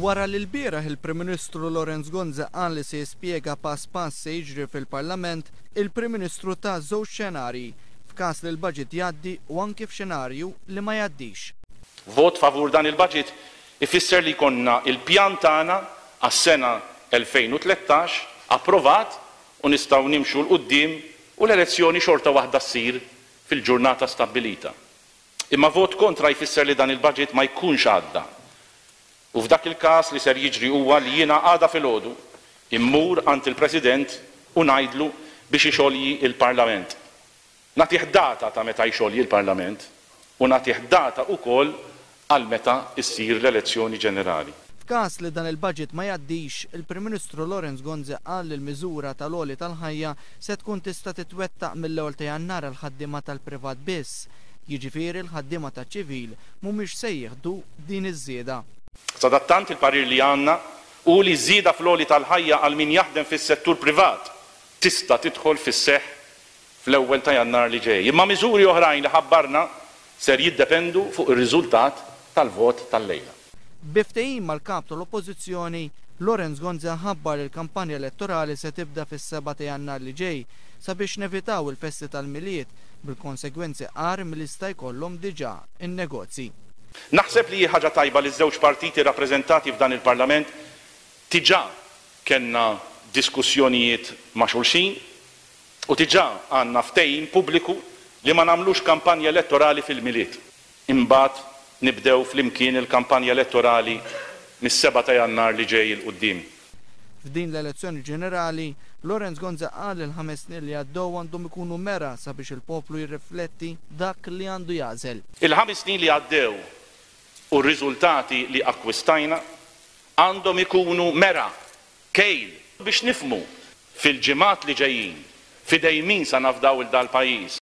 Wara li lbieraħ il-Prim Ministru Lawrence Gonzi qal li se jispjega pass pass se jiġri fil-Parlament, il-Prim Ministru ta żewġ xenarji, f'każ li l-budget jgħaddi u anki f'xenarju li ma jgħaddix. Vot favur dan il-budget ifisser li jkollna l-pjan tagħna għas-sena 2013 approvat u nistgħu nimxu 'l quddiem u l-elezzjoni xorta waħda ssir fil-ġurnata stabbilita. Imma vot kontra jfisser li dan il-budget ma jkunx għadda. U f'dak il-każ li ser jiġri huwa li jiena għada filgħodu immur għand il-President u ngħidlu biex ixolji l-Parlament. Nagħtih data ta' meta jxolji l-Parlament u nagħtih data ukoll għal meta ssir l-elezzjoni ġenerali. F'każ li dan il-budget ma jgħaddix, il-Prim Ministru Lawrence Gonzi qal li l-miżura tal-għoli tal-ħajja se tkun tista' titwettaq mill-ewwel ta' Jannar għall-ħaddiema tal-privat biss. Jiġifieri l-ħaddiema taċ-ċivil mhumiex se jieħdu din iż-żieda. Sadattant il-parir li għandna hu li ż-żieda fl-għoli tal-ħajja għal min jaħdem fis-settur privat tista' tidħol fis-seħħ fl-ewwel ta' Jannar li ġej. Imma miżuri oħrajn li ħabbarna ser jiddependu fuq ir-riżultat tal-vot tal-lejla. Bi ftehim mal-Kap tal-Oppożizzjoni, Lawrence Gonzi ħabbar li l-kampanja elettorali se tibda fis-7 ta' Jannar li ġej sabiex nevitaw il-festi tal-Milied bil-konsegwenzi agħar milli jista' jkollhom diġà n-negozji. Naħseb li hi ħaġa tajba li ż-żewġ partiti rappreżentati f'dan il-Parlament diġà kellna diskussjonijiet ma' xulxin u diġà għandna ftehim pubbliku li ma nagħmlux kampanja elettorali fil-Milied. Imbagħad nibdew flimkien il-kampanja elettorali mis-7 ta' Jannar li ġej 'il quddiem. F'din l-elezzjoni ġenerali, Lawrence Gonzi qal li l-ħames snin li għaddew għandhom ikunu mera sabiex il-poplu jirrifletti dak li għandu jagħżel. Il-ħames snin li għaddew u r-riżultati li akkwistajna għandhom ikunu mera, kejl, biex nifhmu fil-ġimgħat li ġejjin f'idejn min sa nafdaw 'il dal-pajjiż.